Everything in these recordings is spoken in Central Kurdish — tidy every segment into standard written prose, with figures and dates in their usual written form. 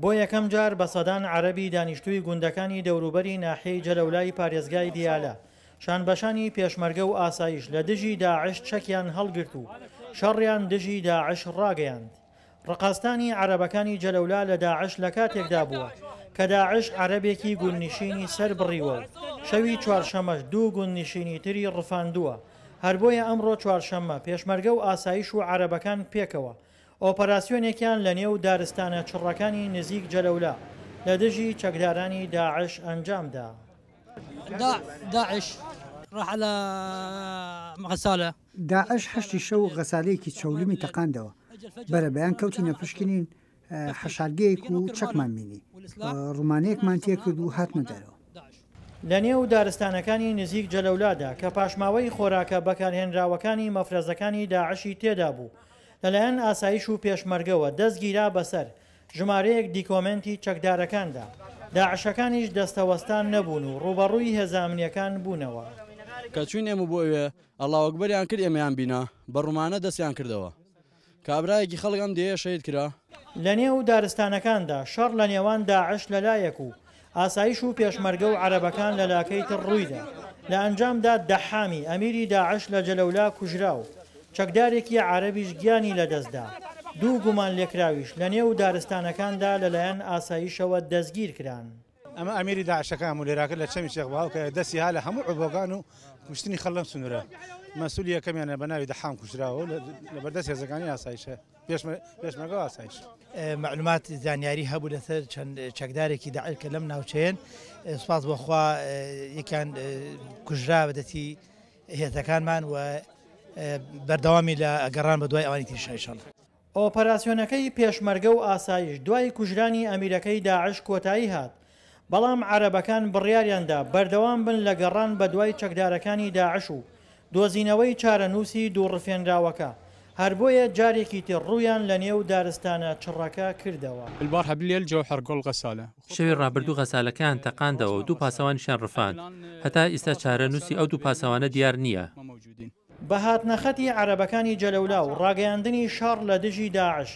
بۆ یەکەم جار بە سەدان عەرەبی دانیشتووی گوندەکانی دەوروبەری ناحیەی جەلەولای پارێزگای دیالە شانبەشانی پێشمەرگە و ئاسایش لە دژی داعش چەکیان هەڵگرت و شەڕیان دژی داعش ڕاگەیاند. ڕقاستانی عەرەبەکانی جەلەولا لە داعش لە کاتێکدا بووە کە داعش عەرەبێکی گوندنشینی سەر بڕیوە و شەوی چوارشەمەش دوو گوندنشینی تری ڕفاندووە هەر بۆیە ئەمڕۆ چوارشەممە پێشمەرگە و ئاسایش و عەرەبەکان پێکەوە ئۆپەراسیۆنێکیان لە نێو دارستانە چڕەکانی نزیک جەلەولا لە دژی چەکدارانی داعش ئەنجام دا. داعش راح على غسالە. داعش هەشتی شەو غەسالەیەکی چەولمی تەقاندەوە، بەرەبەیان کەوتینە پشکنین حەشارگەیەک و چەکمان بینی، ڕومانەیەکمان تێکرد و هاتنە دەرەوە. لە نێو دارستانەکانی نزیک جەلەولادا کە پاشماوەی خۆراکە بەکارهێنراوەکانی مەفرەزەکانی داعشی تێدابوو، لەلایەن ئاسایش و پێشمەرگەوە دەستگیرا بەسەر ژمارەیەک دیکۆمێنتی چەکدارەکاندا، داعشەکانیش دەستەوەستان نەبوون و ڕووبەڕووی هێزە ئەمنییەکان بوونەوە. کە چووین ئێمە بۆ ئەوێ ئەڵاوەکبەریان کرد ئێمەیان بینا بە ڕومانە دەستیان کردەوە کابرایەکی خەڵک ئەم دێیە شەهید کرا. لە نێو دارستانەکاندا شەڕ لە نێوان داعش لە لایەک و ئاسایش و پێشمەرگە و عەرەبەکان لە لاکەی تر ڕوویدا، لە ئەنجامدا دەحامی ئەمیری داعش لە جەلەولا کوژرا و چەکدارێکی عەرەبیش گیانی لەدەستدا، دوو گومانلێکراویش لە نێو دارستانەکاندا لەلایەن ئاسایشەوە دەستگیرکران. ئەمە ئەمیری داعشەکان بوو لێراکە لە چەمی شێخ بەهاو کە دەستی ها لە هەموو عوبۆکان و کوشتنی خەڵک لەم سنوورە مەسولی یەکەمیانە بە ناوی دەحام کوژراوە و لە بەردەست هێزەکانی ئاسایشە پێشمەرگە و ئاسایش. مەعلومات زانیاری هەبوو لەسەر چەند چەکدارێکی داعش کە لەم ناوچەیەن سوپاس بۆ خوا یەکیان کوژرا بە دەستی هێزەکانمان و بەردەوامی لە گەڕان بە دوای ئەوانی تریش ئینشاڵڵا. ئۆپەراسیۆنەکەی پێشمەرگە و ئاسایش دوای کوژرانی ئەمیرەکەی داعش کۆتایی هات، بەڵام عەرەبەکان بڕیاریاندا بەردەوام بن لە گەڕان بەدوای چەکدارەکانی داعش و دۆزینەوەی چارەنووسی دوو ڕفێنراوەکە، هەر بۆیە جارێکی تر ڕوویان لە نێو دارستانە چڕەکە کردەوە. البارحە بالليل جو حرقو الغسالە. شەوی ڕابردوو غەسالەکەیان تەقاندەوە و دوو پاسەوانیشیان ڕفاند. هەتا ئیستا چارەنووسی ئەو دوو پاسەوانە دیار نییە. بە هاتنە خەتی عەرەبەکانی جەلەولا و ڕاگەیاندنی شەڕ لە دژی داعش،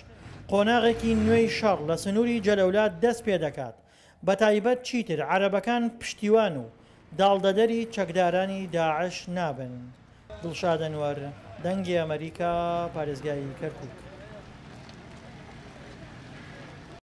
قۆناغێکی نوێی شەڕ لە سنووری جەلەولا دەست پێ دەکات، بەتایبەت چیتر عەرەبەکان پشتیوان و داڵدەدەری چەکدارانی داعش نابن. دڵشاد ئەنوەر، دەنگی ئەمەریکا، پارێزگای کەرکوک.